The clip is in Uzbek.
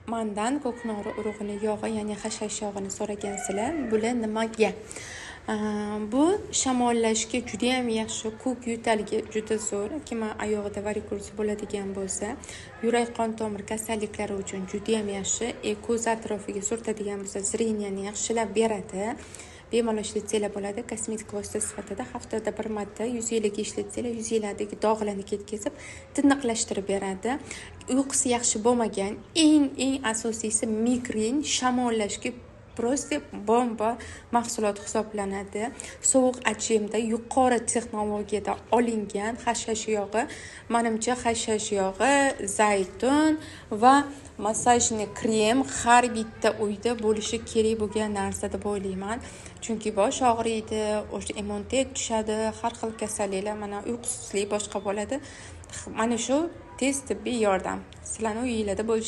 Mandan ko'knori urug'ini yog'i, ya'ni xashash yog'ini so'ragansizlar. Bular nimaga? Bu shamollashga judayam yaxshi, ko'k yo'talga juda zo'r. Kim oyog'ida varikoz bo'ladigan bo'lsa, yurak qon tomir kasalliklari uchun judayam yaxshi. Ko'z atrofiga surtadigan bo'lsa, зрения ni yaxshilab beradi. Bemalol ishlatsanglar bo'ladi. Kosmetik vosita sifatida haftada bir marta yuzinglarga ishlatsanglar, yuzinglardagi dog'larni ketkazib, tiniqlashtirib beradi. Uyqusi yaxshi bo'lmagan, eng eng asosiysi migren, shamollashga просто bomba mahsulot hisoblanadi. Sovuq отжим da yuqori texnologiyada olingan xashash yog'i, manimcha, xashash yog'i, zaytun va массажный krem har bitta uyda bo'lishi kerak bo'lgan narsa deb o'ylayman. Chunki bosh og'riydi, o'sha immunitet tushadi, har xil kasalliklar, mana uyqusizlik, boshqa bo'ladi. Mana shu tez tibbiy yordam sizlarni uyinglarda bo'lishi.